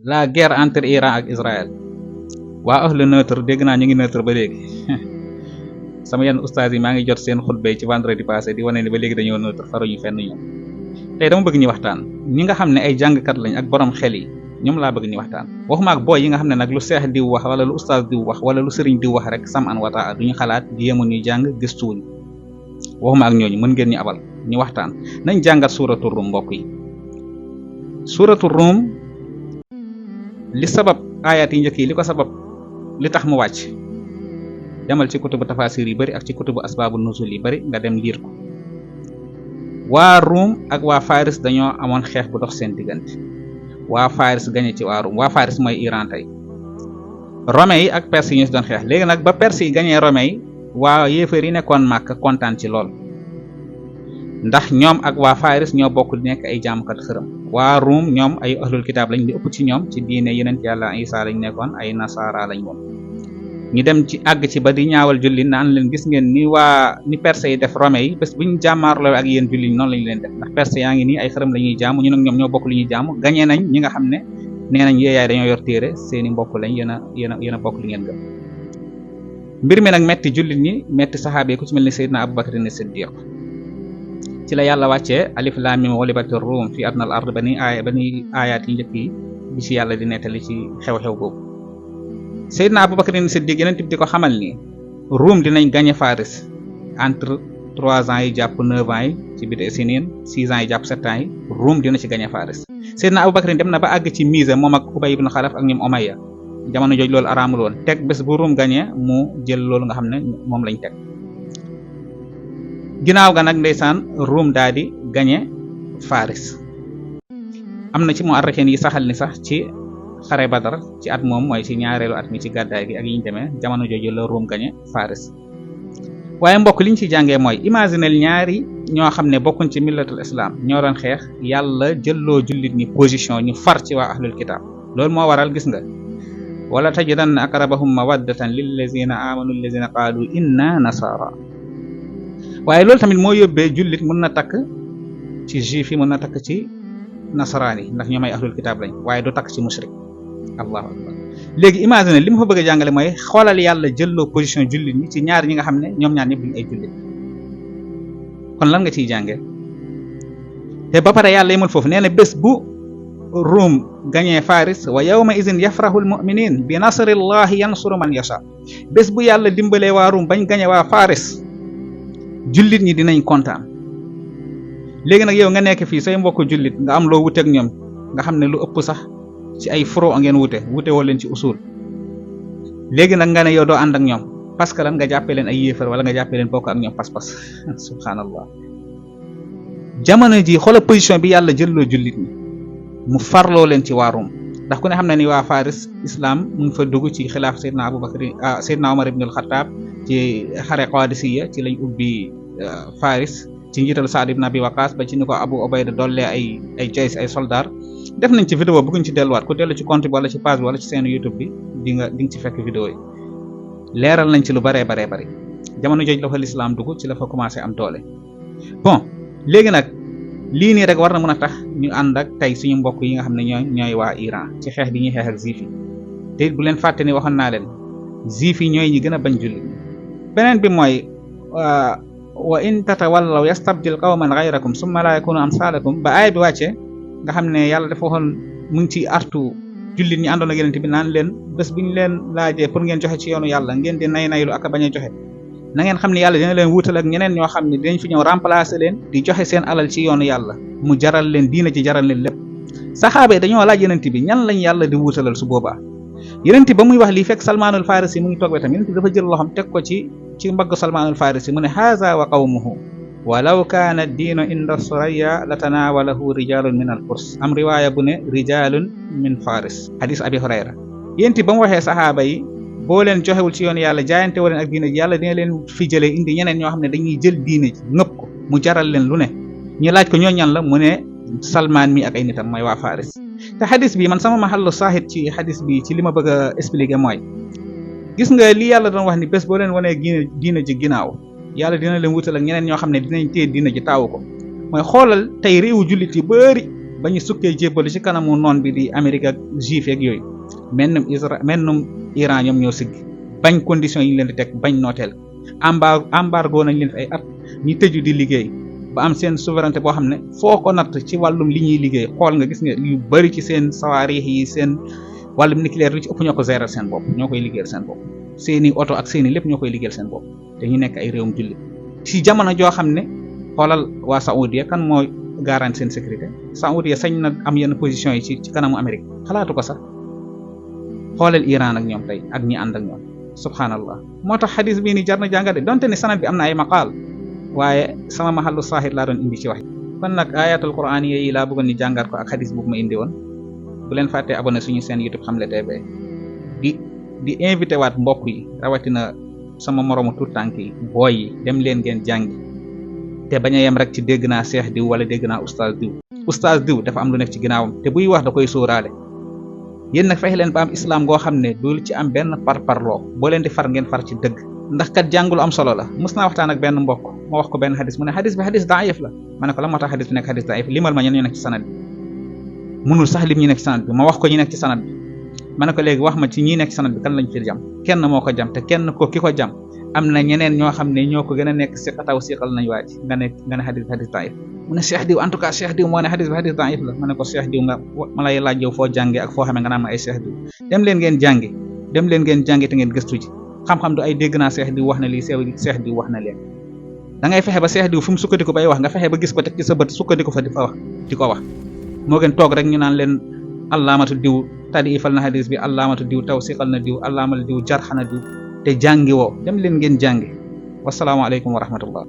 la guerre entre Iran ak Israël waa ahlu neutre dégg naa ñu ngi neutre ba léegi sama yenn ustaas yi maa ngi jot seen xutba ci vendredi passé di wane ne ba léegi dañoo neutre faruñu fenn ñoom tey dama bëgg ñu waxtaan ñi nga xam ne ay jàngkat lañ ak borom xel yi ñoom laa bëgg ñu waxtaan waxuma ak booy yi nga xam ne nag lu seex diw wax wala lu ustaas diw wax wala lu sëriñ diw wax rek sam an wataa duñu xalaat jéemu ñu jàng gëstuwuñu waxuma ak ñooñu mën ngeen ñu abal ñu waxtaan nañ jàngat suuratu Rum mbokk yi suuratu Rum li sabab aayaat yi njëkk yi li ko sabab li tax mu wàcc demal ci kutubu tafasir yi bari ak ci kutubu asbaabu nuzul yi bari nga dem liir ko waa Rum ak waa Faris dañoo amoon xeex bu dox seen diggante waa Faris gañe ci waa Rum waa Faris mooy Iran tey Romains yi ak Perse yi ñu si doon xeex léegi nag ba Perse yi gañee Romains yi waa yéefar yi nekkoon Màkka kontaan ci lool ndax ñoom ak waa Faris ñoo bokk di nekk ay jaamukat xërëm waa Rum ñoom ay ahlul kitaab lañ di ëpp ci ñoom ci diine yonent Yàlla Isa lañ nekkoon ay nasara lañ woon ñu dem ci àgg ci ba di ñaawal julli naan leen gis ngeen ni Perse yi def Romains yi bés bu ñu jàmmaarloo ak yéen julli noonu lañu leen def ndax Perse yaa ngi nii ay xërëm la ñuy jaamu ñun ak ñoom ñoo bokk li ñuy jaamu gañee nañ ñi nga xam ne nee nañ yeeyaay dañoo yor téere seeni mbokk lañ yéen a bokk li ngeen gëm mbir mi nag metti jullit ñi metti saxaaba yi ku ci mel ni Seydina Abubakar ni Siddiq ci la yàlla wàccee alif laam miim ghulibatir ruum fi adnal ard bani aayaat yi njëkk yi bi ci yàlla di nettali ci xew-xew boobu Seydina Abubakar ni Siddiq yeneen tib di ko xamal ni Ruum dinañ gagné Faris entre 3 ans yi jàpp 9 ans yi ci bid'e sinin 6 ans yi jàpp 7 ans yi Ruum dina ci gagné Faris Seydina Abubakar dem na ba àgg ci mise moom ak Ubay ibn Xalaf ak ñoom Umayya jamono jooju loolu araamul woon teg bés bu Ruum gagné mu jël loolu nga xam ne moom lañ teg ginnaaw ga nag ndeysaan Ruum daal di gagné Faris am na ci mu arrêté yi saxal ni sax ci xare Badar ci at moom mooy ci ñaareelu at mi ci gàddaay gi ak yi ñu demee jamono jooju la Ruum gagné Faris waaye mbokk liñ ci jàngee mooy imaginel ñaari ñoo xam ne bokkuñ ci millatul islam ñoo doon xeex yàlla jëlloo jullit ñi position ñu far ci waa ahlul kitab loolu moo waral gis nga wala tajidanna aqrabahum mawaddatan lillazina amanu allazina qaalu inna nasara waaye loolu tamit moo yóbbee jullit mën na takk ci juif yi mën na takk ci nasaraan yi ndax ñoom ay ahlul kitab lañ waaye du takk ci mushrik allahu akbar léegi imagine li ma fa bëgg a jàngale mooy xoolal yàlla jëlloo position jullit ñi ci ñaar ñi nga xam ne ñoom ñaar ñëpp duñ ay jullit kon lan nga ciy jànge te ba pare yàlla yemul foofu nee na bés bu Ruum gañee Faris wa yawma izin yafrahul mu'minin bi nasrillahi yansuru man yasha bés bu yàlla dimbalee waa Ruum bañ gañee waa Faris jullit ñi dinañ kontaan léegi nag yow nga nekk fii say mbokk jullit nga am loo wuteeg ñoom nga xam ne lu ëpp sax ci ay furo ngeen wute woo leen ci usul léegi nag nga ne yow doo ànd ak ñoom parce que lan nga jàppee leen ay yéefar wala nga jàppee leen bokk ak ñoom pas-pas subhanallah jamono ji xoola position bi yàlla jëlloo jullit ñi mu farloo leen ci waa Rum ndax ku ne xam ne ni waa Faris islam mu ngi fa dugg ci xilaaf Seydina Seydina Omar ibn al-Khattab ci xare Qadisiyya ci lañ ubbi Faris ci njiital Saad ibn Abi Waqas ba ci ni ko Abu Ubayda dollee ay jays ay soldar def nañ ci vidéo bëgguñ ci delluwaat ku dellu ci compte bi wala ci page bi wala ci seen YouTube bi di nga ci fekk vidéo yi leeral nañ ci lu baree bari jamono jooju la fa lislaam dugg ci la fa commencé am doole bon léegi nag lii nii rek war na mën a tax ñu ànd ak tey suñu mbokk yi nga xam ne ñooy waa Iran ci xeex bi ñuy xeex ak juif yi te bu leen fàtte ni waxoon naa leen juif yi ñooy ñi gën a bañ jullit beneen bi mooy wa in tatawallaw yastabdil qawman ghayrakum summa la yakunu amsalakum ba aaya bi wàcce nga xam ne yàlla dafa waxoon mu ngi ci artu jullit ñi àndoon ak yonent bi naan leen bés bu ñu leen laajee pour ngeen joxe ci yoonu yàlla ngeen di naylu ak a bañ a joxe na ngeen xam ne yàlla dina leen wuutal ak ñeneen ñoo xam ne dinañ fi ñëw remplacer leen di joxe seen alal ci yoonu yàlla mu jaral leen diina ci jaral leen lépp saxaaba yi dañoo laaj yonent bi ñan lañ yàlla di wuutalal su boobaa yonent ba muy wax lii fekk Salmaanul Farisi mu ngi toog wetam yonent bi dafa jël loxam teg ko ci mbagg Salmaanul Farisi mu ne haza wa qawmuhu walaw kaana diinu inda suraya la tanaawalahu rijalun min al furs am riwaaya bu ne rijalun min faris hadis abi hurayra yénti ba mu waxee saxaaba yi boo leen joxewul ci yoon yàlla jaayante woo leen ak diine ji yàlla dina leen fi jëlee indi ñeneen ñoo xam ne dañuy jël diine ji ngëpp ko mu jaral leen lu ne ñu laaj ko ñoo ñan la mu ne Salmaan mi ak ay nitam mooy waa Faris te hadis bi man sama mahallu saahid ci hadis bi ci li ma bëgg a expliquer mooy gis nga li yàlla doon wax ni bés boo leen wanee diine ji ginnaaw yàlla dina leen wutal ak ñeneen ñoo xam ne dinañ téye diina ji taawu ko mooy xoolal tey réewu jullit yi bëri ba ñu sukkee jébbalu ci kanamu noon bi di Amérique ak juif ak yooyu mennum Iran ñoom ñoo sigg bañ conditions yi ñu leen di teg bañ nooteel embargo nañ leen fi ay at ñu tëju di liggéey ba am seen souveraineté boo xam ne foo ko natt ci wàllum li ñuy liggéey xool nga gis nga yu bari ci seen sawaarix yi seen wàllum nucléaire lu ci ëpp ñoo ko gérer seen bopp ñoo koy liggéeyal seen bopp seeni oto ak seeni lépp ñoo koy liggéeyal seen bopp te ñu nekk ay réewum jullit ci jamono joo xam ne xoolal waa Saoudia kan moo garanti seen sécurité Saoudia sañ na am yenn position yi ci kanamu Amérique xalaatu ko sax xoolal Iran ak ñoom tey ak ñi ànd ak ñoom subhanallah moo tax xadis bii ni jar na jàngate donte ne sanad bi am na ay maqaal waaye sama mahallu saahid laa doon indi ci wax kon nag ayatul qur'an yi laa bëggoon ni jàngat ko ak xadis boobu ma indi woon bu leen fàttee abonné suñu seen YouTube Xamle TV di invité waat mbokk yi rawatina sama moroomu tuut tànk yi booy yi dem leen ngeen jàngi te bañ a yem rek ci dégg naa seex diw wala dégg naa oustaz diw dafa am lu nekk ci ginnaawam te buy wax da koy sóoraale yéen nag fexe leen ba am islam goo xam ne dul ci am benn parparloo boo leen di far ngeen far ci dëgg ndax kat jàngulu am solo la mës naa waxtaan ak benn mbokk ma wax ko benn xadis mu ne xadis bi xadis daif la ma ne ko la moo tax xadis bi nekk xadis daif limal ma ñen ñu nekk ci sanad bi munul sax lim ñi nekk ci sanad bi ma wax ko ñi nekk ci sanad bi ma ne ko léegi wax ma ci ñi nekk ci sanad bi kan lañ fi jam kenn moo ko jam te kenn ko ki ko jam am na ñeneen ñoo xam ne ñoo ko gën a nekk siqataw siqal nañ waa ji nga ne xadis daif mu ne Cheikh diw en tout cas Cheikh diw moo ne xadis bi xadis daif la ma ne ko Cheikh diw nga ma lay laaj yow foo jànge ak foo xamee nga naan ma ay Cheikh diw dem leen ngeen jàngi te ngeen gëstu ji xam-xam du ay dégg naa Cheikh diw wax na lii Cheikh diw wax na leen da ngay fexe ba Cheikh diw fu mu sukkandiku bay wax nga fexe ba gis ko teg ci sa bët sukkandiku fa di ko wax moo gën toog rek ñu naan leen allaamatu diw tadiifal na xadis bi allaamatu diw tawsiqal na diw allaamatu diw jarxana diw te jàngi woo dem leen ngeen jàngi wassalaamu aleykum wa rahmatullah